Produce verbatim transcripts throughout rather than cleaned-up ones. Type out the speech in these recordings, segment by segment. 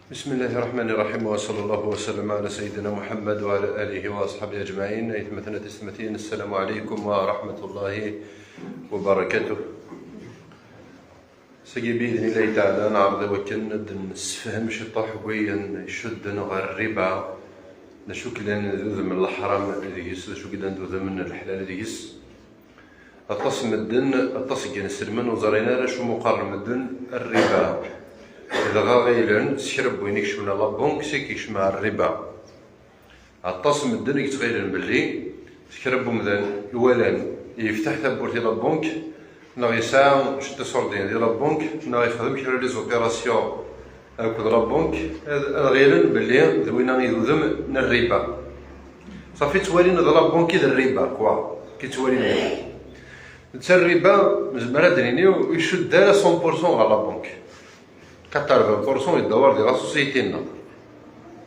بسم الله الرحمن الرحيم، وصلى الله وسلم على سيدنا محمد وعلى آله وأصحابه أجمعين. أيتمتنا تستمتين، السلام عليكم ورحمة الله وبركاته. Sagi بإذن الله تعالى نعرض وكن nsefhem ciṭṭaḥ n wayen icudden ɣer rriba, d acu k-llan d udem n leḥram deg-s, d acu k-llan d udem n leḥlal deg-s. Aṭas n medden, aṭas n yinselmen ur ẓrin ara acu meqqar n medden rriba. Dɣa ɣilen s kra n win ikecmen ɣer la banque, seg ikecmen ɣer rriba. Aṭas n medden i yettɣilen belli s kra n umdan iwalan yefteḥ tawwurt i la banque, neɣ yesɛa ciṭ iṣurdiyen di la banque, neɣ yexdem kra n les opérations akked la banque, ad, ad ɣilen belli d winna i d udem n rriba. Ṣafi ttwalin d la banque i d rriba, quoi. Ki ttwalin. Netta rriba, nezmer ad d-nini, ur icudd ara cent pour cent ɣer la banque. Quatre-vingts pour cent yedda war di la société-nneɣ.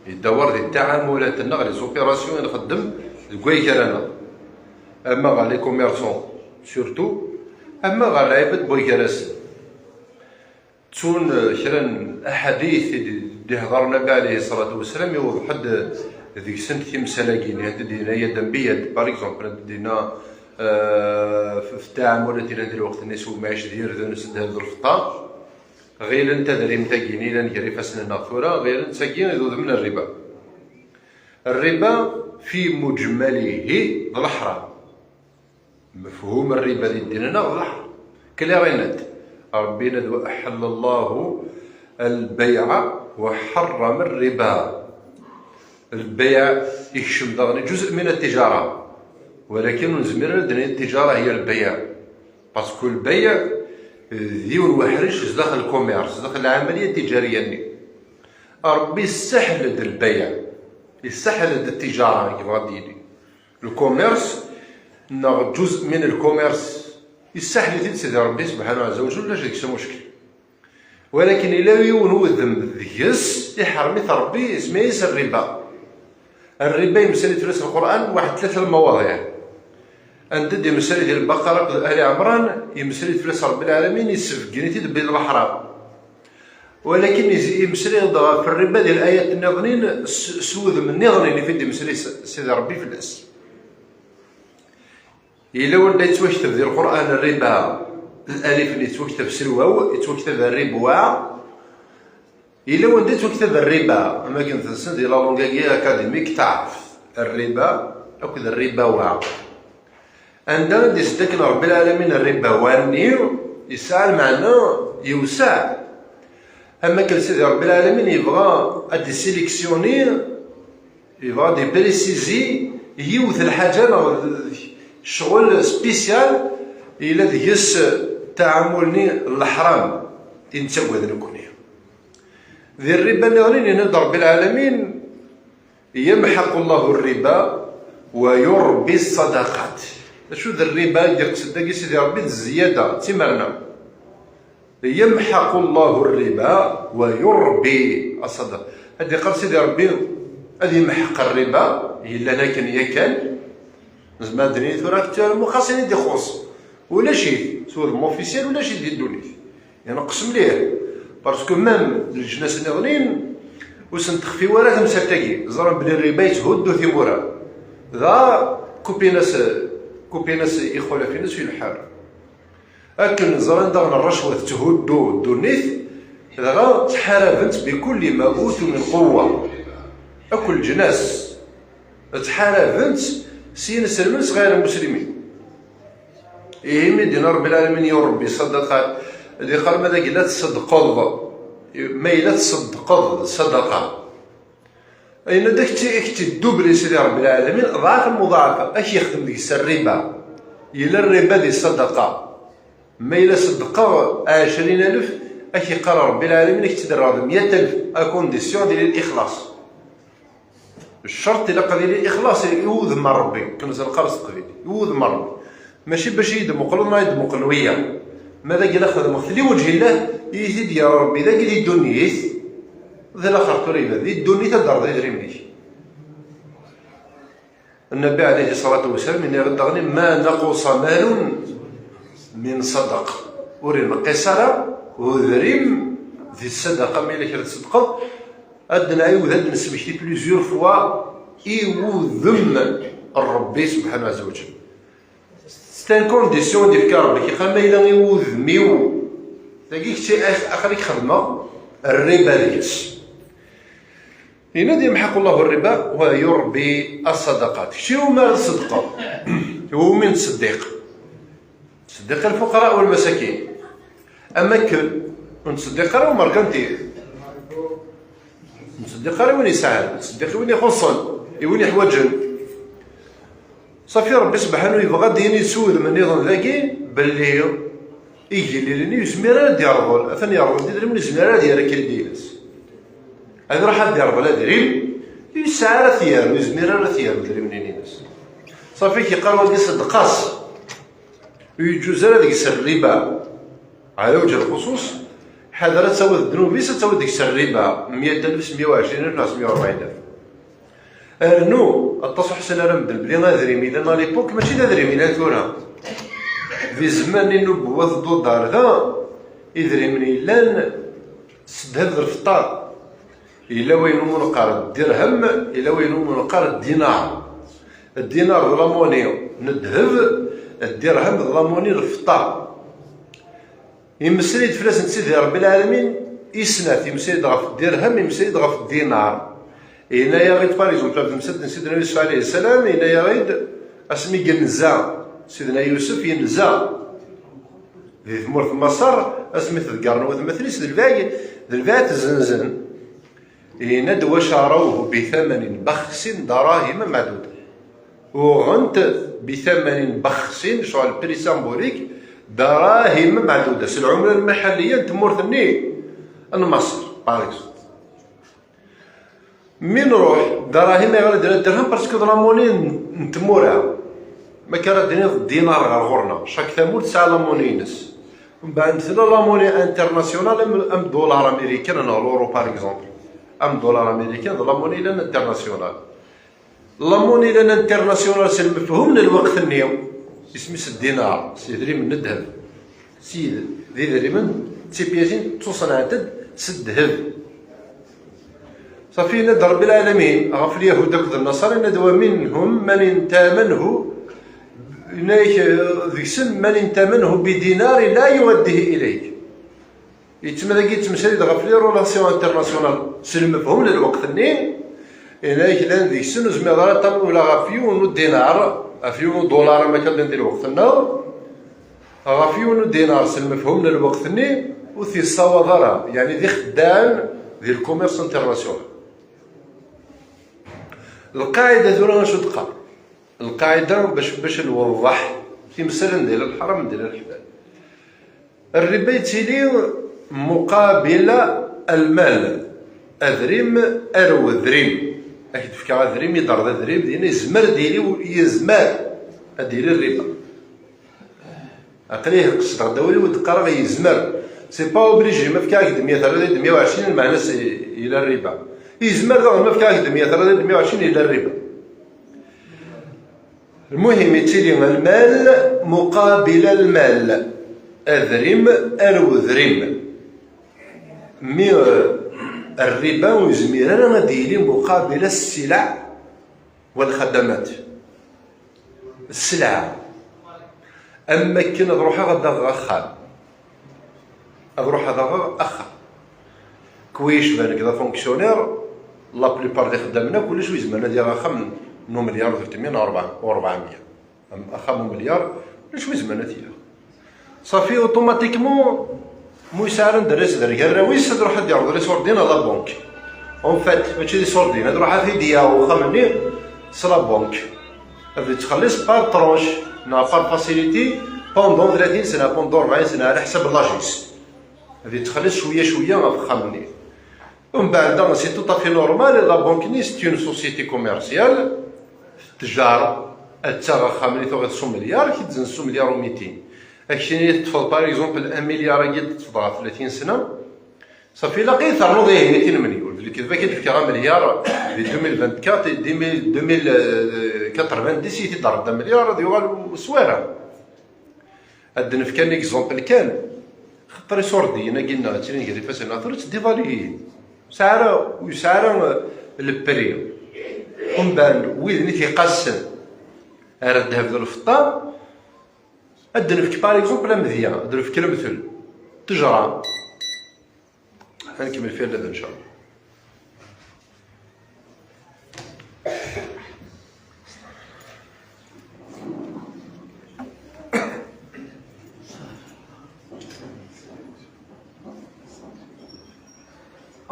Yedda war di ttaɛamulat-nneɣ, les opérations i nxeddem deg waygar-nneɣ. Ama ɣer les commerçants, surtout, ama ɣer lɛibad n waygar-asen. Ttun, eh, kra n aḥadit i d-, d-ihḍer Nabi alayhi ṣṣalatu wassalam, iwḍeḥ-d deg-sent timsal-agi-nni, ad d-yenna Yad Anbiya, par exemple, ad d-yenna, eh, f-, f ttaɛamulat yellan di lweqt-nni s umɛic d yirden s ddheb d lfeṭṭa, ɣilent adrimt-agi-nni yellan gar ifassen-nneɣ tura, ɣilent-agi d udem n rriba. Rriba fi muǧmalihi d leḥram. Mefhum rriba di ddin-nneɣ d leḥram. Clair et net. Ṛebbi yenna-d: "وأحل الله البيع وحرم الربا". Lbayɛ ikcem daɣen ǧuzء min ttijara. Walakin ur nezmir ara ad d-nini ttijara hiya lbayɛ. Parce que lbayɛ d yiwen weḥric zdaxel lkumirs, zdaxel lɛamaliya ttijariya-nni. Ṛebbi yessaḥel-d lbayɛ, yessaḥel-d ttijara, i yebɣa ad d-yini. Lkumirs, neɣ ǧuzء min lkumirs, yessaḥel-it-id Sidi Ṛebbi subḥanahu ɛezza wa jell, ulac deg-s umuckel. Walakin yella yiwen udem deg-s, iḥrem-it Ṛebbi, isemma-yas rriba. Rriba yemsali-d fell-as Lqur'an waḥed tlata lmawaḍiɛ. Anda d-yemsali di Lbaqara akked Ali Ɛemran, yemsali-d fell-as Ṛebbi lɛalamin, yessebgen-it-id belli d leḥram. Walakin yemsali ɣef rriba di layat nniḍnin s, s wudem nniḍnin i d-yemsali s-, Sidi Ṛebbi fell-as. Yella wanda yettwakteb di Lqur'an rriba, alif-nni yettwakteb s lwaw, yettwakteb rribwa. Yella wanda yettwakteb rriba, am akken tessen di la langue-agi académique, taɛreft rriba akked rribawa. Anda i d-isdakken Ṛebbi lɛalamin rribawa-nni, yesɛa lmeɛna yewseɛ. Am akken Sidi Ṛebbi lɛalamin yebɣa ad d-isileksyuni, yebɣa ad d-iprécisi yiwet lḥaǧa neɣ d ccɣel spécial yella deg-s ttaɛamul-nni n leḥram i nettagad nekkni. Di rriba nniḍen yenna-d Ṛebbi lɛalamin: "يمحق الله الربا ويربي الصدقات". D acu d rriba i d-iqsed dagi Sidi Ṛebbi? D zzyada, d timerna. "يمحق الله الربا ويربي الصدقات". Ad d-iqqar Sidi Ṛebbi ad yemḥeq rriba yellan akken yakan. Nezmer ad d-nini tura aktuellement xas ayen i d-ixuṣṣ, ulac-it, s wudem officiel ulac-it di ddunit. Yenqes mliḥ. Parce que même leǧnas nniḍnin ur sen-texfi wara temsalt-agi. Ẓran belli rriba yetthuddu timura. Dɣa kupin-as, kupin-as ixulaf-ines i lḥer. Akken ẓran daɣen rracwa tetthuddu ddunit, dɣa ttḥaraben-tt bikulli ma utu min quwwa. Akk leǧnas ttḥaraben-tt s yinselmen s ɣayr lmuslimin. Ihi mi d-yenna Ṛebbi lɛalamin: "يربي الصدقات", ad iqqar ma dagi la tṣeddqeḍ, ma yella tṣeddqeḍ ṣadaqa. Yenna-d: "Ak-tt-, ak-tt-iddubli Sidi Ṛebbi lɛalamin, ḍɛaf muḍaɛafa, ak-yexdem deg-s rriba." Yella rriba di ṣṣadaqa. Ma yella ṣeddqeɣ ɛecrin alef, ak-iqqar Ṛebbi lɛalamin, ak-tt-id-rreɣ d meyya alef, à condition ad yili lixlaṣ. Ccerṭ ilaq ad yili ixlaṣ i wudem n Ṛebbi, akken neqqar s teqbaylit, i wudem n Ṛebbi. Mačči bac i yi-d-muqleḍ neɣ i d-muqlen wiyaḍ. Ma dagi la xedmeɣ-t li wejhi llah, i yi-t-id-yerra Ṛebbi dagi di ddunit, d laxert tura iban, di ddunit ad d-terreḍ idrimen-ik. Nnbi ɛlihi ṣṣalatu wassalam yenna-yaɣ-d daɣen: "ما نقص مال من صدقة". Ur ineqqis ara udrim di ṣṣadaqa, ma yella kra tṣeddqeḍ, Ad nɛiwed ad d-nesmekti plusieurs fois i wudem n Ṛebbi subḥanahu wa taɛala. C'est une condition i d-ifka Ṛebbi, iqqar ma yella i wudem-iw, dagi kečč aql-ik xedmeɣ rriba deg-s. Yenna-d: "يمحق الله الربا ويربي الصدقات." Kečč iwumi ara tṣeddqeḍ? Iwumi nettṣeddiq? Nettṣeddiq lfuqara walmasakin. Am akken ur nettṣeddiq ara umerkanti. Ur nettṣeddiq ara i win yesɛan, nettṣeddiq i win ixuṣṣen, i win iḥwaǧen. Ṣafi, Ṛebbi subḥanahu yebɣa ad d-yini s wudem nniḍen dagi belli igellilen ur yezmir ara ad d-yerḍel, atan yerḍel-d idrimen, ur yezmir ara ad yerr akridi-ines. Ad iruḥ ad d-yerḍel adrim, ur yesɛi ara ad t-yerr, ur yezmir ara ad t-yerr idrimen-ines. Ṣafi, k-yeqqar wagi ṣeddeq-as. Ur yeǧǧuz ara deg-s rriba. Ɛla wejh lxuṣuṣ, ḥader ad tawiḍ ddnub-is, ad tawiḍ deg-s rriba, meyya alef, meyya u ɛecrin alef neɣ meyya u rebɛin alef. Rnu, aṭas ur ḥsin ara medden belli adrim yellan à l'époque mačči d adrim yellan tura. Di zzman n nubuwat d uḍar da, idrimen yellan s ddheb d lfeṭṭa. Yella wayen umi neqqar ddirhem, yella wayen umi neqqar dinar. Ddinar d la monnaie n ddheb, ddirhem d la monnaie n lfeṭṭa. Yemmeslay-d fell-asen Sidi Ṛebbi Lɛalamin i snat, yemmeslay-d ɣef ddirhem, yemmeslay-d ɣef dinar. Yenna-yaɣ-id, par exemple, ɣef temsalt n Sidna Yusef alayhi ssalam, yenna-yaɣ-id asmi yenza Sidna Yusef, yenza di tmurt n Maṣer, asmi t-ḍeggren watmaten-is d lbiɛ, d lbiɛ t-zzenzen. Yenna-d: "وشروه بثمن بخس دراهم معدودة." Uɣen-t بثمن بخس, ccɣel prix symbolique, دراهم معدودة, s lɛumla lmaḥalliya n tmurt-nni n Maṣer, par exemple. Mi nruḥ, darahem, ayɣer i d-nna ddirham? Parce que d la monnaie n, n tmura. Ma akka ara d-tiniḍ dinar ɣer ɣur-neɣ, chaque tamurt tesɛa la monnaie-ines. Mbeɛd tella la monnaie internationale, am, am dollar américain neɣ l'euro, par exemple. Am dollar américain d la monnaie yellan internationale. La monnaie yellan internationale s lmefhum n lweqt-nni, isem-is ddinar, s idrimen n ddheb. S yid-, d idrimen, d tipiyasin ttuṣenɛent-d s ddheb. Ṣafi, yenna-d Ṛebbi Lɛalamin ɣef Lyahud akked Nnaṣara, yenna-d: "ومنهم من إن تأمنه", yenna-ak, eh, deg-sen: "من إن تأمنه بدينار لا يؤديه إليك." Yettma dagi yettmeslay-d ɣef les relations internationales s lmefhum n lweqt-nni, yenna-ak llan deg-sen ur zmireḍ ara ad tamneḍ ula ɣef yiwen n udinar, ɣef yiwen n udular am akka llan di lweqt-nneɣ, ɣef yiwen n udinar s lmefhum n lweqt-nni ur t-yessawaḍ ara, yeɛni d ixeddaɛen di le commerce international. Lqaɛida tura acu teqqar? Lqaɛida bac, bac nwewḍeḥ timsal anda yella lḥaram, anda yella leḥlal. Rriba yettili muqabil lmal, adrim ar wedrim. Ad k-d-fkeɣ adrim, iḍer d adrim, dinna yezmer ad yili, yezmer ad yili rriba. Aql-i qesdeɣ-d awal-iw, d-qqareɣ yezmer. C'est pas obligé, ma fkiɣ-ak-d meyya, terriḍ-iyi-d meyya u ɛecrin, lmeɛna-s yella rriba. Yezmer daɣen, ma fkiɣ-ak-d meyya, terriḍ-iyi-d meyya u ɛecrin, yella rriba. Lmuhim, yettili lmal muqabil lmal, adrim ar wedrim. Mi, eh, rriba ur yezmir ara ad yili muqabil ssilaɛ wal xadamat. Sselɛa. Am wakken ad ruḥeɣ ad d-aɣeɣ axxam. Ad ruḥeɣ ad aɣeɣ axxam. Kwi yecban nekk d afunctionnaire, la plupart d ixeddamen akk, ulac wi izemren ad yaɣ axxam n umelyar u tlettmya neɣ rebɛa, u rebɛemya. Am axxam umelyar, ulac wi izemren ad t-yaɣ. Ṣafi, automatiquement, mu yesɛa ara n-, derra-s d argarraw-is, ad iruḥ ad d-yerḍel iṣurdiyen à la banque. En fait, mačči d iṣurdiyen, ad iruḥ ad t-id-yaɣ uxxam-nni s la banque. Ad yettxelliṣ par tranche, neɣ par facilité, pendant tlatin sena, pendant rebɛin sena, ɛla ḥsab l'âge-is. Ad yettxelliṣ cwiya cwiya ɣef uxxam-nni. Umbeɛd, c'est tout à fait normal, la banque-nni, c'est une société commerciale, tettjar, ad taɣ axxam-nni, tuɣ-it s umelyar, ad k-id-zenz s umelyar u mitin. Ad k-tini teṭṭfeḍ, par exemple, un milliard-agi teṭṭfeḍ ɣef tlatin sena, ṣafi, ilaq-iyi ternuḍ ihi mitin melyun. D lekdeb, ad k-id-fkeɣ amelyar di deux mille vingt-quatre, deux mille, deux mille quatre-vingt-dix i t-id-terreḍ d amelyar, ad yuɣal s wara. Ad d-nefk un exemple kan, xaṭer iṣurdiyen-agi-nneɣ ttilin gar ifassen-nneɣ tura ttdivaluyin. Ur yesɛi ara, ur yesɛi ara, eh, le prix. Umbeɛd, wid-nni t-iqassen ar ddheb d lfeṭṭa, ad d-nefk, par exemple, amedya, ad d-nefk lemtel, ttejra. Ad nkemmel fi allad, ncallah.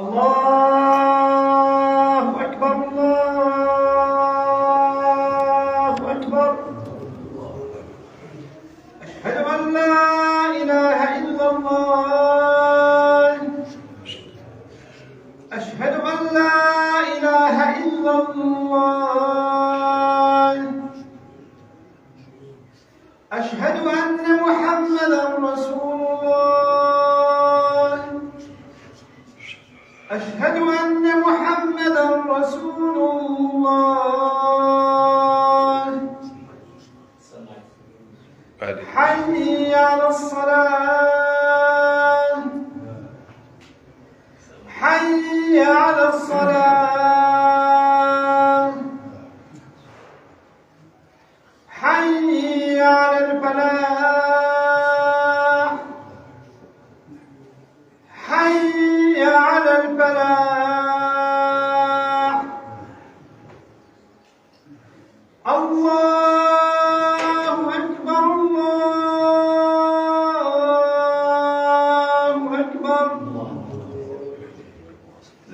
الله أكبر، الله أكبر. أشهد أن لا إله إلا الله. أشهد أن لا إله إلا الله. أشهد أن محمدا رسول الله. أشهد أن محمدا رسول الله. حي على الصلاة. حي على الصلاة. حي على الفلاح. حي على الفلاح. الله أكبر، الله أكبر.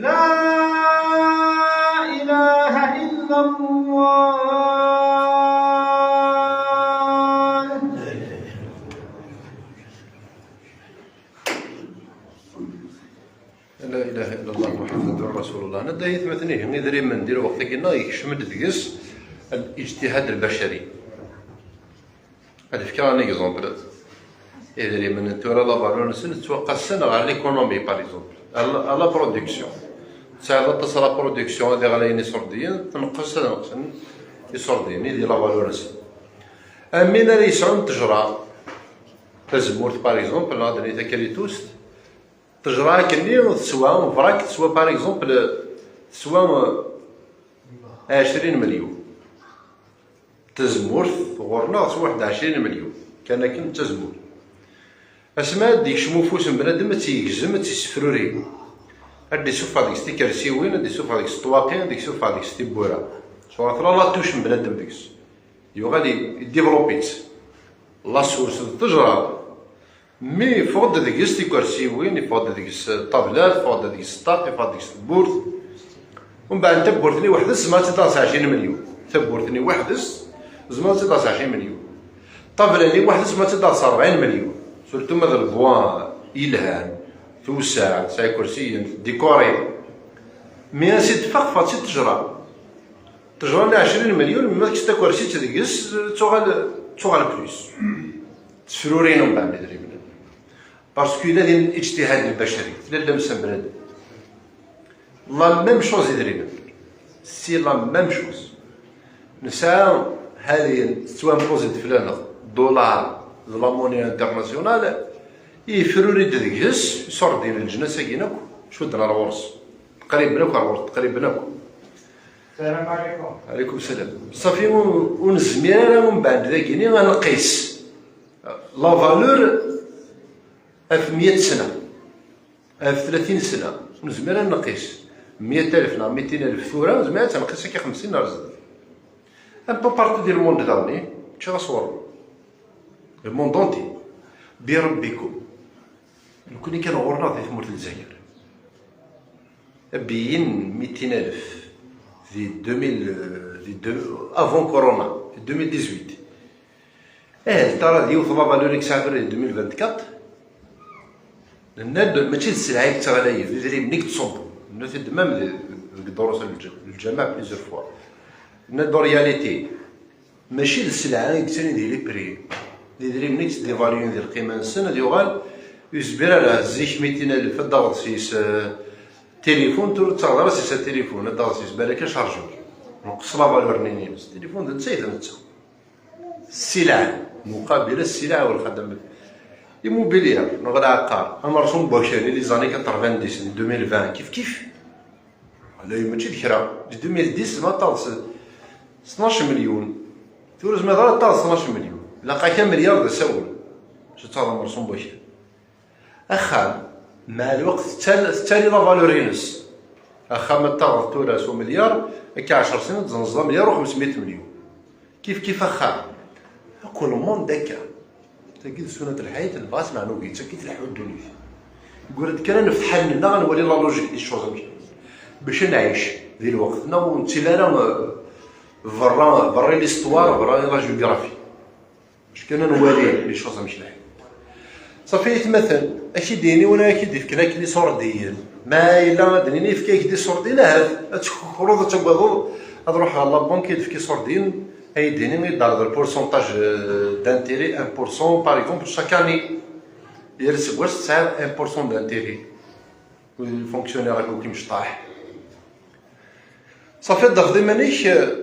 لا إله إلا الله. La ilaha illallah Muhammadur Rasulullah. Nedda i tmetnihin idrimen di lweqt-agi-nneɣ yekcem-d deg-s al-ijtihad al-bacari. Ad fkeɣ un exemple. Idrimen n tura la valeur-nsen ttwaqqasen ɣer l'économie, par exemple, à la, à la production. Tesɛiḍ aṭas la production, ad iɣlayen iṣurdiyen, tneqqes ad neqqsen iṣurdiyen, i di la valeur-nsen. Am win ara yesɛun ttejra, tazemmurt, par exemple, neɣ ad nini takalitust, ttejra akkenni teswa, vrac teswa, par exemple, teswa, euh, ɛecrin melyun. Tazemmurt ɣur-neɣ teswa waḥed ɛecrin melyun, kan akken d tazemmurt. Asmi ad d-yekcem ufus n bnadem, ad tt-yegzem, ad tt-yessefruri. Ad d-isuffeɣ deg-s tikersiwin, ad d-isuffeɣ deg-s ṭṭwaqi, ad d-isuffeɣ deg-s tiwwura. Sɣur tella la touche n bnadem deg-s. Yuɣal i-, idéveloppe-itt. La source d ttejra. Mi yeffeɣ-d deg-s tikersiwin, yeffeɣ-d deg-s ṭṭablat, yeffeɣ-d deg-s ṭṭaq, yeffeɣ-d deg-s tewwurt. Umbeɛd tawwurt-nni weḥd-s tzemreḍ ad tt-id-taɣeḍ s ɛecrin melyun. Tawwurt-nni weḥd-s tzemreḍ ad tt-id-taɣeḍ s ɛecrin melyun. Ṭṭabla-nni weḥd-s tzemreḍ ad tt-id-taɣeḍ s rebɛin melyun. Surtout ma d lbwa yelhan, tewseɛ, tesɛa ikersiyen, tdikuri. Mi as-d-teffeɣ, teffeɣ-d si ttejra. Ttejra-nni ɛecrin melyun, ma tekkes takersit deg-s, tuɣal, tuɣal plus. Tesfrurin umbeɛd idrimen. Parce que yella din ijtihad lbacari, tella lemsa n bnadem. La même chose idrimen. C'est la même chose. Nesɛa hadin tettwampuzi-d fell-aneɣ dollar d la monnaie internationale, yefruri-d deg-s iṣurdiyen n leǧnas-agi akk, cudden ar ɣur-s. Qriben akk ar ɣur-s, qriben akk. السلام عليكم. Aleykum salam. Ṣafi, ur, ur nezmir ara umbeɛd dagini ad nqis la valeur ɣef meyya sna, ɣef tlatin sna, ur nezmir ad nqis meyya alef neɣ mitin alef tura, nezmir ad tt-nqis akka xemsin ar zdat. Un peu partout di le monde daɣen, ččiɣ aswar. Le monde entier. Bi rebbikum. Nekni kan ɣur-neɣ di tmurt n Lezzayer. Abiyyin mitin alef di deux mille, di deux, avant corona, di deux mille dix-huit. Eh, tara d yiwet la valeur i yesɛa tura di deux mille vingt-quatre. Nenna-d, mačči d sselɛa i yettaɣlayen, d idrimen i yettṣubbu. Nenna-t-id même di, deg ddurus n lǧ-, lǧameɛ plusieurs fois. Nenna-d en réalité, mačči d sselɛa i yettilin di les prix. D idrimen i yettdivalyun di lqima-nsen, ad yuɣal ur yezmir ara zik mitin alef ad d-taɣeḍ s-is, eh, tilifun, tura ur tettaɣeḍ ara s-is tilifun, ad d-taɣeḍ s-is balak achargeur. Nqes la valeur-nni-ines. Tilifun d netta i d netta. Ssilɛa, muqabila ssilɛa wal xadam. Immobilier, neɣ lɛeqqar, amerṣum n wakal, les années quatre-vingt-dix, di deux mille vingt, kif kif. Ala, mačči d kra. Di deux mille dix, ma taḍs tnac melyun. Tura zma ara taḍs tnac melyun. Laqak amelyar d asawen. Ur tettaḍ amerṣum n wakal. Axxam, mɛa lweqt tettal-, tettali la valeur-ines. Axxam ad taɣeḍ tura s umelyar, akka ɛecr snin ad tzenzeḍ amelyar u xemsmiyet melyun. Kif kif axxam. Akk le monde akka. Tagi d sunat lḥayat, nebɣa ad s-neɛnu, tagi tleḥḥu ddunit. Yeggra-d kan ad nefteḥ allen-nneɣ, ad nwali la logique des choses amek. Bac ad nɛic di lweqt-nneɣ ur nettili ara, euh, berra, berra l'histoire, berra la géographie. Bac kan ad nwali les choses amek lḥant. Safi, aytmaten, ad k-id-yini win ara k-id-ifken akken iṣurdiyen. Ma yella ad d-nini yefka-ak-d iṣurdiyen, ahat ad tkukruḍ, ad tagadeḍ, ad ruḥeɣ ɣer la banque, ad d-fk iṣurdiyen, ad yi-d-yini ad d-terreḍ le pourcentage, euh, d'intérêt, un pour cent, par exemple, chaque année. Yal aseggas tesɛiḍ un pour cent d'intérêt. Ur fonctionniɣ akk imecṭaḥ. Safi, ad d-tafeḍ iman-ik, euh,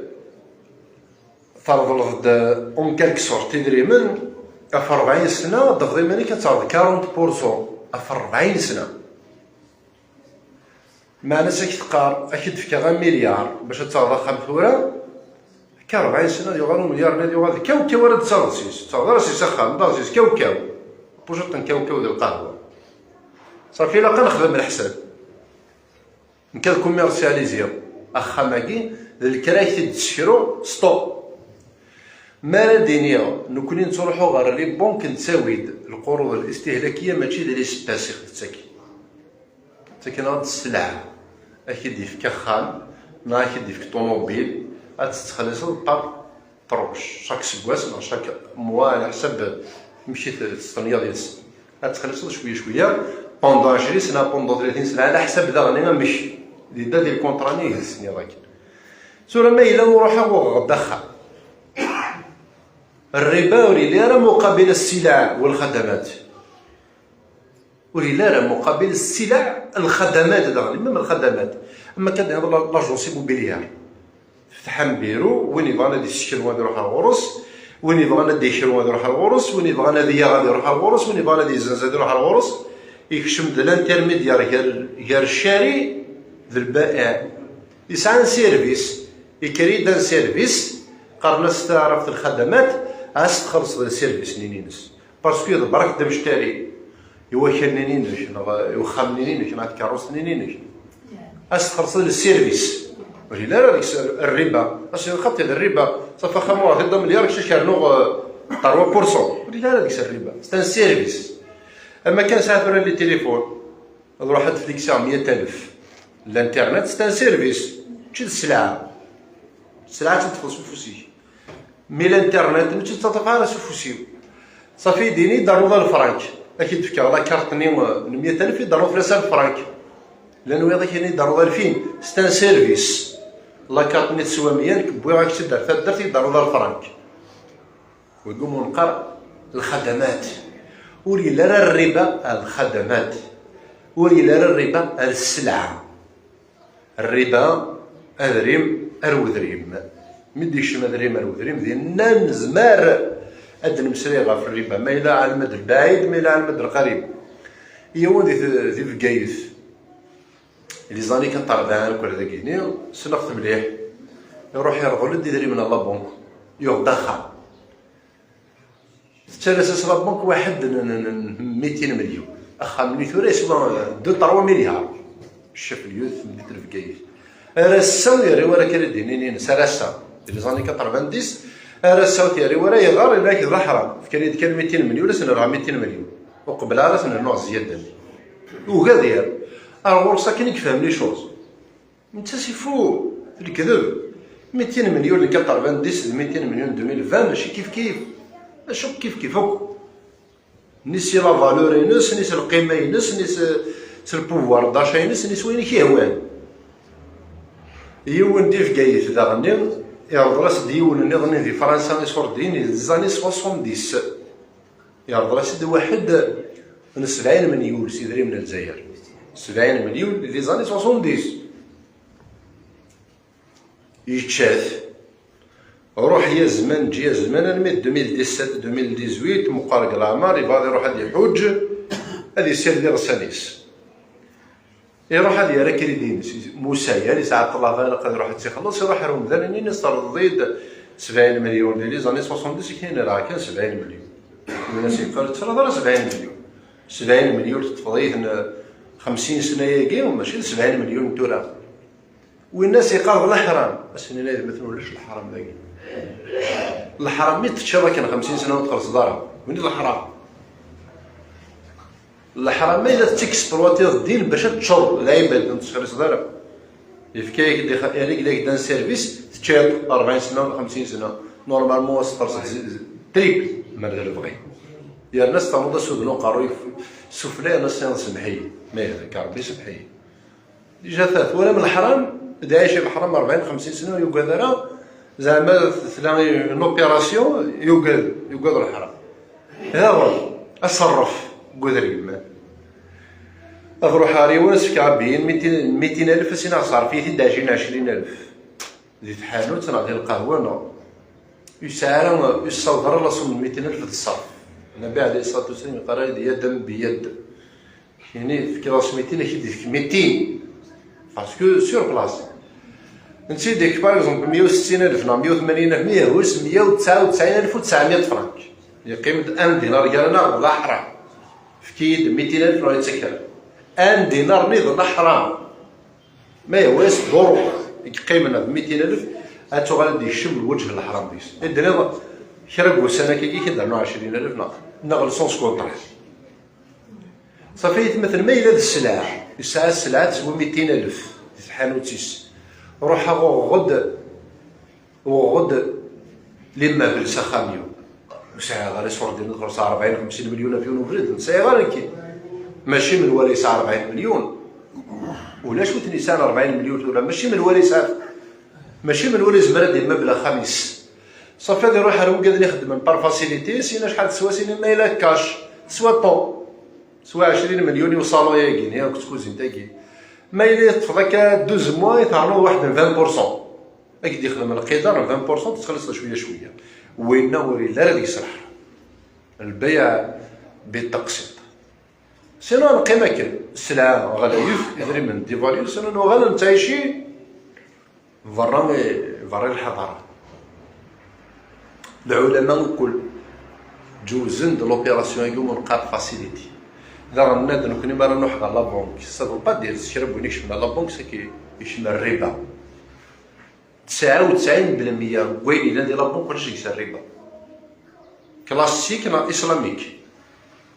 Treḍleḍ-d, en quelque sorte, idrimen, ɣef rebɛin sna, ad d-tafeḍ iman-ik ad taɣeḍ quarante pour cent ɣef rebɛin sna. Meɛna s ak-teqqar, ad k-id-fkeɣ un milliard bac ad taɣeḍ axxam tura, akka rebɛin sna ad yuɣal umelyar-nni, ad yuɣal d kawkaw ara d-taɣeḍ sis, ur tettaɣeḍ ara sis axxam, d sis kawkaw. Puciṭ n kawkaw d lqahwa. Safi, ilaq ad nexdem leḥsab. Nekk ad commercializiɣ axxam-agi, d lekra i k-t-id-ssekruɣ, stop. Mi ara d-iniɣ, nekkni nettruḥu ɣer les banques, nettawi-d lqurud al-istihlakiya, mačči d les espèces i ɣ-d-ttakin. Ttaken-aɣ-d sselɛa, ad k-id-yefk axxam, neɣ ad k-id-yefk ṭumubil, ad tettxelliṣeḍ par tranche, chaque aseggas neɣ chaque mois, ɛla ḥsab amek i t-, testenyaḍ yid-sen. Ad txelṣeḍ cwiya cwiya, pendant ɛecrin sna, pendant tlatin sna, ɛla ḥsab daɣen amek yedda di lkunṭra-nni i d-tenniḍ akken. Tura ma yella ur ruḥeɣ uɣeɣ-d axxam. Rriba ur yelli ara muqabil السلع والخدمات. Ur yelli ara muqabil السلع, الخدمات daɣen, même الخدمات. Am akka d-nniḍ la-, l'agence immobilière. Tefteḥ ambiru, win yebɣan ad yessken ad iruḥ ar ɣur-s, win yebɣan ad d-yekru ad iruḥ ar ɣur-s, win yebɣan ad yaɣ ad iruḥ ar ɣur-s, win yebɣan ad yezzenz ad iruḥ ar ɣur-s, yekcem-d l'intermédiaire gar, gar ccari d lbaiɛ. Yesɛa un service, yekker-iyi-d un service, qqaren-as s taɛrabt lxadamat, ad as-txellṣeḍ le service-nni-ines. Parce que yeḍber-ak-d amectari i wakal-nni-inek, neɣ i wexxam-nni-inek, neɣ i tkeṛṛust-nni-inek. Ad s-txellṣeḍ le service. Ur yelli ara deg-s rriba. As-yini xaṭi d rriba. Ṣafi axxam uɣeɣ-t-id d amelyaṛ, kečč ad k-rnuɣ, euh, trois pour cent. Ur yelli ara deg-s rriba. C'est un service. Am akken sɛiɣ tura les téléphones. Ad ruḥ ad fliksiɣ meyya alef. L'internet, c'est un service. Mačči d sselɛa. Sselɛa ad tt-id-teṭṭfeḍ s ufus-ik. Mi l'internet, mačči tettaṭṭaf ara s ufus-iw. Safi, dini, d-ternuḍ alefrank. Ad k-id-fkeɣ la carte-nni, euh, n meyya alef, i d-ternuḍ fell-as alefrank. Llan wiyaḍ ak-yini d-ternuḍ alfin, c'est un service. La carte-nni teswa meyya, nekk wwiɣ-ak-tt-id ar taddart, i d-ternuḍ alefrank. Wagi umi neqqar lxadamat. Ur yelli ara rriba ar lxadamat. Ur yelli ara rriba ar sselɛa. Rriba, adrim ar wedrim. Mi d-yekcem adrim ar wedrim, dinna nezmer ad d-nemmeslay ɣef rriba, ma yella ɛelma d lbaɛid, ma yella ɛelma d lqarib. Yiwen di t-, di Bgayet, les années quatre-vingts, akk ar dagini, ssneɣ-t mliḥ. Iruḥ yerḍel-d idrimen ɣer la banque, yuɣ-d axxam. Tettalas-as la banque waḥed n, n, n, n mitin melyun. Axxam-nni tura yeswa deux trois milliards. Chef-lieu n temdint n Bgayet. Ar ass-a ur yerri wara kan ad d-inin ines. Ar ass-a, di les années quatre-vingt-dix, ar ass-a ur t-yerri wara, yeɣɣar, yenna-ak d aḥram. Fkan-iyi-d kan mitin melyun, ad sen-rreɣ mitin melyun. Uqbel ara ad sen-rnuɣ zzyada-nni. Uga ad yerr. Ar ɣur-s akken i yefhem les choses. Netta s ifu, d lekdeb. Mitin melyun n quatre-vingt-dix d mitin melyun n deux mille vingt, mačči kif kif. Acu kif kif akk? Ni si la valeur-ines, ni s lqima-ines, ni s, s le pouvoir d'achat-ines, ni s wayen i k-yehwan. Yiwen di Bgayet daɣen, iɛreḍ-as-d yiwen nniḍen di Fransa, iṣurdiyen, di les années soixante-dix. Iɛreḍ-as-d waḥed n sebɛin melyun s idrimen n Lezzayer. Sebɛin melyun di les années soixante-dix. Yečča-t. Ruḥ ya zman, ǧǧi ya zman, almi d deux mille dix-sept, deux mille dix-huit, meqqer deg leɛmer, yebɣa ad iruḥ ad iḥuǧ, ad yessired iɣsan-is. Iruḥ ad yerr akridi-ines. Musa, yal yesɛa ṭṭlaba, ilaq ad iruḥ ad tt-ixelleṣ, iruḥ ar umdan-nni, ines terḍeḍ-id sebɛin milyun. Di les années soixante-dix, kien rah kan sebɛin milyun. Win as yeqqar, ur tettaraḍ ara sebɛin milyun. Sebɛin milyun teṭṭfeḍ-iten xemsin sna-agi, mačči d sebɛin milyun n tura. Win as yeqqar d leḥram, ass-nni ayetmaten ulac leḥram dagi. Leḥram mi teččiḍ akken xemsin sna ur txellṣeḍ ara. Win d leḥram. Leḥram ma yella tettekspluatiḍ ddin bac ad teččeḍ lɛibad, ur tettxelliṣeḍ ara. Yefka-yak-d, yerra-k-d un service, teččiḍ rebɛin sna, xemsin sna. Normalement, ad txellṣeḍ triple, ma d lebɣi. Yerna s ternuḍ asudnu uqerruy sufella, yerna s-, semmeḥ-iyi. Ma yehda-k Rebbi, semmeḥ-iyi. Déjà, ta twalam leḥram, d ɛic leḥram rebɛin, xemsin sna, ur yugad ara. Zeɛma tella une opération, yugad, yugad leḥram. Daɣen, aṣerref deg udrim. Ad ruḥeɣ ar yiwen, ad s-fkeɣ abiyyi n mitin, mitin alef, ad s-iniɣ ṣerref-iyi-t-id ɛecrin, ɛecrin alef. Di tḥanut neɣ di lqahwa neɣ. Ur yesɛi ara, ur yessaweḍ ara laṣum n mitin alef d ṣṣerf. Nabi ɛli ṣṣalatu wassalam yeqqar-ak-d yad biyad. Kini tefkiḍ-as mitin, ad k-id-yefk mitin. Parce que sur place. Netta i d-yefk, par exemple, meyya u settin alef neɣ meyya u tmanyin alef, mi yehwa-s meyya u tesɛa u tesɛin alef u tesɛemya frank. Yeqqim-d un dinar gar-aneɣ d leḥram. Efk-iyi-d mitin alef neɣ yettak kra. Un dinar-nni d leḥram. Ma yehwa-s d uṛuḥ i yeqqimen ɣef mitin alef, ad tuɣal ad d-yekcem lweǧh n leḥram deg-s. I d-tenniḍ kra n wussan akkagi, i d-rnu ɛecrin alef neɣ, neɣ le sens contraire. Ṣafi, aytmaten, ma yella d sselɛa, yesɛa sselɛa teswa mitin alef di tḥanut-is, ruḥeɣ uɣeɣ-d, uɣeɣ-d l'immeuble s axxam-iw. Ur sɛiɣ ara iṣurdiyen ad xellṣeɣ rebɛin, xemsin milyun ɣef yiwen ubrid, ur sɛiɣ ara nekki. Mačči menwala yesɛa rebɛin milyun. Ulac wi ten-yesɛan rebɛin milyun tura, mačči menwala yesɛa, mačči menwala yezmer ad immeuble axxam-is. Ṣafi, ad iruḥ ar wigad i ixeddmen par facilité, sin acḥal teswa, sin ma yella cash, teswa ṭu. Teswa ɛecrin milyun i usalon-agi, ni akk tkuzint-agi. Ma yella teṭṭfeḍ akka douze mois, i ternuḍ waḥed n vingt pour cent. Ad k-d-yexdem lqidar n vingt pour cent, tettxelliṣeḍ cwiya cwiya. Winna ur yelli ara deg-s leḥram. Lbeɛ bitaqsiṭ. Sinon ad neqqim akken, sselɛa ɣlayet, idrimen dévalués, sinon nuɣal nettɛici berra, berra lḥadara. Lɛulama ukkul ǧewzen-d l'opération-agi umi neqqar facilité. Daɣen nnan-d nekkni mi ara nruḥ ɣer la banque, ça veut pas dire s kra n win ikecmen ɣer la banque, c'est que yekcem rriba. Tesɛa u tesɛin belmeyya n wayen yellan di la banque ulac deg-s rriba. Classique neɣ islamique.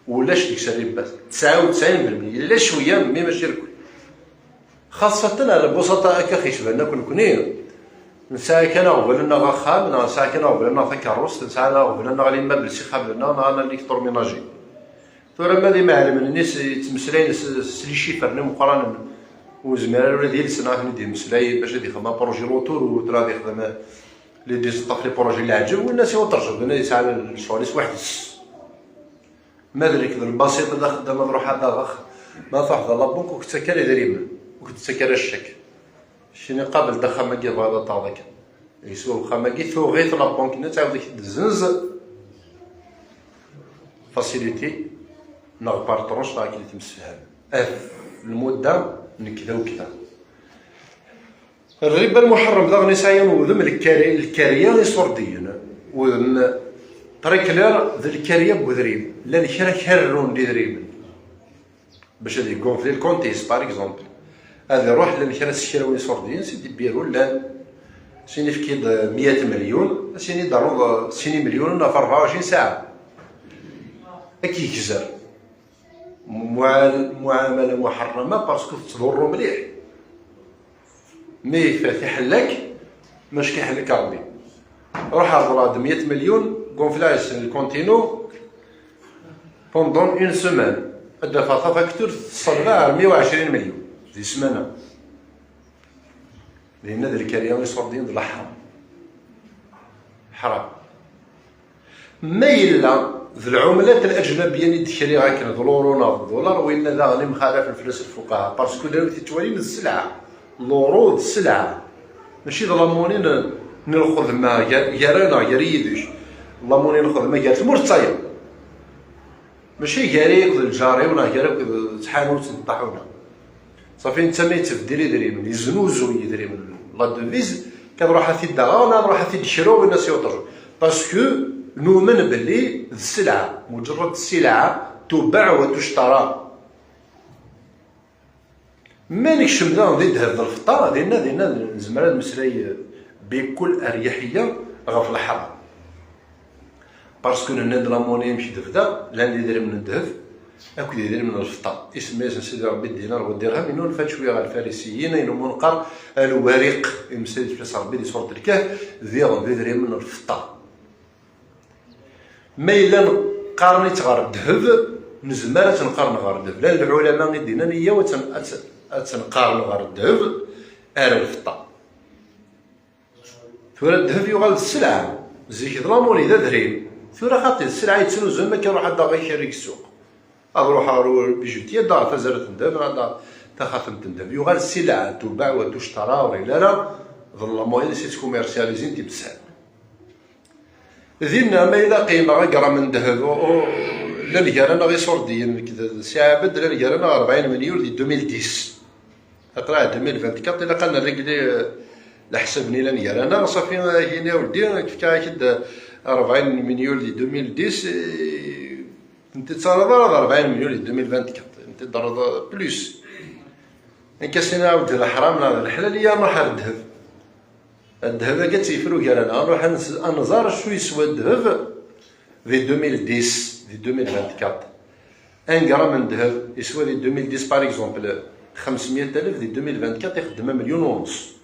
Ulac deg-s rriba. Tesɛa u tesɛin belmeyya. Yella cwiya, mais mačči rkul. Xaṣṣatan ar lbusaṭa akka xicban akk nekni. Nesɛa kan aɣbel-nneɣ axxam, neɣ nesɛa kan aɣbel-nneɣ takeṛṛust, nesɛa aɣbel-nneɣ l'immeuble s ixxamen-nneɣ, neɣ l'électroménager. Tura ma d imɛelmen-nni s-, yettmeslayen s, s les chiffres-nni meqqranen, ur yezmir ara ula d yiles-nneɣ ad ten-id-yemmeslay bac ad yexdem un projet d'autoroute, neɣ ad yexdem les, des, les projets n leɛǧeb, winna s iwet rjeb, winna yesɛa lecɣal-is weḥd-s. Ma d nekk d lbasiṭ d axeddam, ad ruḥeɣ ad aɣeɣ, ma truḥeḍ ɣer la banque ur k-tettak ara idrimen, ur k-tettak ara ccek. Keččini qabel-d axxam-agi, tebɣiḍ ad taɣeḍ akken. Yeswa uxxam-agi, tuɣ-it la banque-nni, ad tɛawed ad k-id-tezzenz facilité, neɣ par tranche, neɣ akken i temsefham. Af lmudda n kda u kda. Rriba lmuḥerrem daɣen yesɛa yiwen n wudem, lkari-, lkarya iṣurdiyen. Wudem très clair d lkarya n wedrim. Llan kra kerrun d idrimen. Bac ad yeggonfli lkont-is, par exemple. Ad iruḥ, llan kra sekrawin iṣurdiyen, si deg biru llan. Sin ifki-d meyya milyun, sin i d-ternuḍ sin imilyunen ɣef rebɛa u ɛecrin saɛa. Ad k-yegzer. Muɛal-, muɛamala muḥerrama, parce que tettḍurru mliḥ. Mi yekfa iḥell-ak, mačči iḥell-ik Rebbi. Ruḥ rḍel-aɣ-d meyya milyun, gonfl-as lkont-inu pendant une semaine. Ad d-afeɣ tafaktur teṣṣelba ar meyya u ɛecrin milyun di ssmana. Dinna d lkarya iṣurdiyen d leḥram. Ḥram. Ma yella d lɛumlat laǧnabiya i d-kriɣ akken d l'euro neɣ d dollar, winna daɣen imxalafen fell-as lfuqaha, parce que llan wid yettwalin d sselɛa. L'euro d sselɛa, mačči d la monnaie n, n lxedma gar, gar-aneɣ, gar yid-k. La monnaie n lxedma gar tmurt d tayeḍ. Mačči gar-i akked lǧar-iw neɣ gar-i akked tḥanut n ṭaḥuna. Ṣafi, netta ma yettbeddil idrimen, yeznuzuy idrimen, la devise, kan ruḥ ad t-id-aɣeɣ neɣ ruḥ ad t-id-kruɣ, inna s yuṭer. Parce que numen belli d sselɛa, muǧerrad sselɛa, tubaɛ wa tuctara. Ma nekcem daɣen di ddheb d lfeṭṭa, dinna, dinna nezmer ad nmeslay bikul aryaḥiya ɣef leḥram. Parce que nenna-d la monnaie amek tebda, llan idrimen n ddheb akked idrimen n lfeṭṭa. Isemma-yasen Sidi Ṛebbi ddinar wa ddirham, innu nfa cwiya ɣer lfarisiyin, ayen umi neqqar lwariq, imsal fell-as Ṛebbi di surat Lkehf, diɣen d idrimen n lfeṭṭa. Ma yella neqqaren-itt ɣer ddheb, nezmer ad tt-neqqaren ɣer ddheb. Llan lɛulama i d-yennan, iyyaw ad tt-, ad tt-, ad tt-neqqaren ɣer ddheb ar lfeṭṭa. Tura ddheb yuɣal d sselɛa. Zik d la monnaie, d adrim. Tura xaṭi d sselɛa yettnuzun, ma akka ruḥ ad d-aɣeɣ kra deg ssuq. Ad ruḥeɣ ɣer bijoutier, ad d-aɣeɣ tazart n ddheb, ad d-aɣeɣ taxatemt n ddheb. Yuɣal d sselɛa, tubaɛ wa tuctara, ur yelli ara d la monnaie s i ttcommercializin tibessal. Dinna ma yella qqimeɣ agram n ddheb, u-, u-, llan gar-aneɣ iṣurdiyen, nekk d, d Si Ɛabed, llan gar-aneɣ rebɛin melyun di deux mille dix. Aql-aɣ deux mille vingt-quatre, ilaq ad nrégli, euh, leḥsab-nni llan gar-aneɣ, ṣafi, akin a weldi, fkiɣ-ak-d rebɛin melyun di deux mille dix, eh, n tettarraḍ ara d rebɛin melyun di deux mille vingt-quatre, n tedreḍ plus. Nekk a s-iniɣ a weldi leḥram neɣ d leḥlal, iyya nruḥ ar ddheb. Ddheb-agi ad tt-yefru gar-aneɣ, nruḥ ad nes-, ad nẓer acu yeswa ddheb di deux mille dix, di deux mille vingt-quatre. Un gramme n ddheb yeswa di deux mille dix, par exemple, xemsmya alef, di deux mille vingt-quatre ixeddem amelyun u nus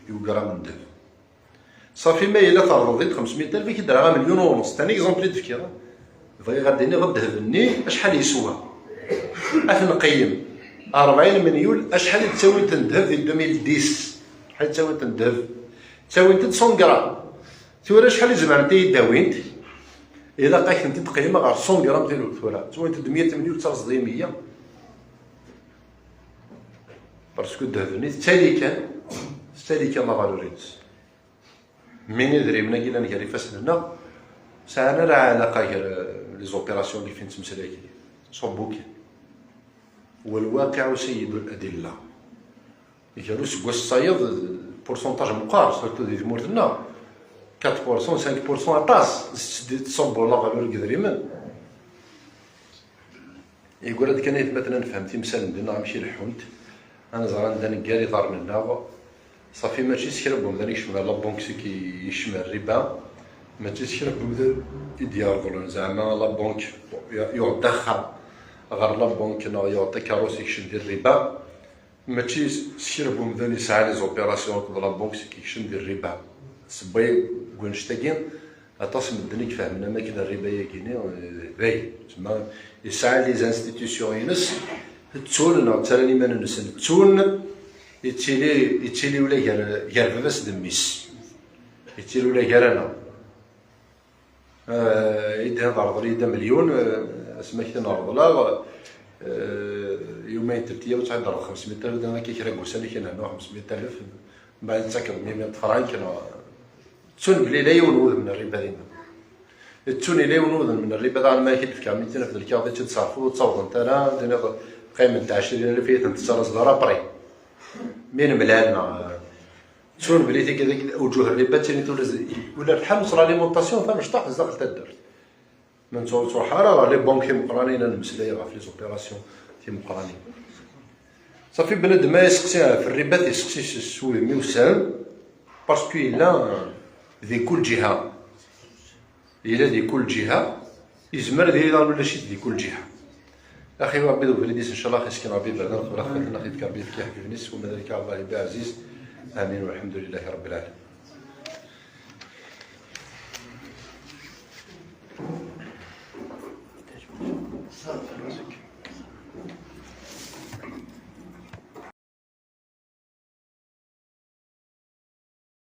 i ugramme n ddheb. Ṣafi, ma yella terḍeḍ-id xemsmya alef, ad k-id-rreɣ amelyun u nus. C'est un exemple i d-fkiɣ. Bɣiɣ ad d-iniɣ ddheb-nni acḥal yeswa. Ad t-nqeyyem. Rebɛin melyun, acḥal i d ttawint n ddheb di deux mille dix? Acḥal i d ttawint n ddheb? Ttawint-d cent grammes. Tura acḥal i zemrent ad yi-d-awint? Ilaq ad tent-id-qeyymeɣ ɣer cent grammes tura. Ttawint-d meyya melyun, d tareẓḍi meyya. Parce que ddheb-nni tettali kan, tettali kan la valeur-ines. Mi idrimen-agi llan gar ifassen-nneɣ, sɛan ala ɛlaqa gar, euh, les opérations-agi fi nettmeslay-agi. Ṣubbu kan. والواقع سيد الأدلة. Gar useggas d tayeḍ, pourcentage meqqar, surtout di tmurt-nneɣ, quatre pour cent, cinq pour cent aṭas, tettṣubbu la valeur n yidrimen. Yeggra-d kan aytmaten ad nefhem timsal-nneɣ amek i leḥḥunt, ad nẓer anda neggar iḍarren-nneɣ. Ṣafi, mačči s kra n wemdan i yekcmen ɣer la banque seg i yekcem rriba, mačči s kra n wemdan i d-yerḍlen, zeɛma la banque yuɣ-d axxam ɣer la banque neɣ yuɣ-d takeṛṛust yekcem di rriba. Mačči s kra n wemdan yesɛa les opérations akked la banque seg yekcem di rriba. Ssebba n wannect-agi, aṭas n medden i ifehmen am akken rriba-yagi-ni, eh, d ayen. Tma yesɛa les institutions-ines, ttun neɣ ttarran iman-nsen ttun, yettili, yettili ula gar, gar baba-s d mmi-s. Yettili ula gar-aneɣ. Eh, i d-hḍereḍ li d amelyun, eh, asmi ak-ten-reḍleɣ, eh, yuma n teltiya ur ttɛeddareḍ xemsmya alef, d akka kra n wussan i k-nehnu xemsmya alef, mbeɛd tettakeḍ mya tefrank, neɣ ttun belli la yiwen wudem n rriba dinna. Ttun ila yiwen wudem n rriba, daɣen ma ak-d-fkeɣ mitin alef d lkaɣeḍ i tt-id-tṣerfeḍ ur ttawḍent ara, d-iniḍ qqiment ɛecrin alef i tent-tettalaẓeḍ ara après. Mi nemlal, neɣ, eh, Ttun belli tigi d uǧuh n rriba d tin i tura z-, ula d lḥal n l'alimentation tamecṭuḥt zdaxel taddart. Ma nettruḥ ara ɣer les banques timeqqranin ad nemmeslay ɣef les opérations timeqqranin. Ṣafi, bnadem ma yesteqsi ɣef rriba, yesteqsi s, s wudem iwsan, parce que yella di kul ǧiha. Yella di kul ǧiha, yezmer ad yili daɣen ulac-it di kul ǧiha. Axi Ṛebbi d ubrid-is, ncallah, xisken Ṛebbi iberdan, xebrax faten, axi yefka Ṛebbi yefka iḥbiben-is, wama dalika ɛala Ṛebbi ɛziz. Amin, walḥemdu lillahi Ṛebbil ɛalamin.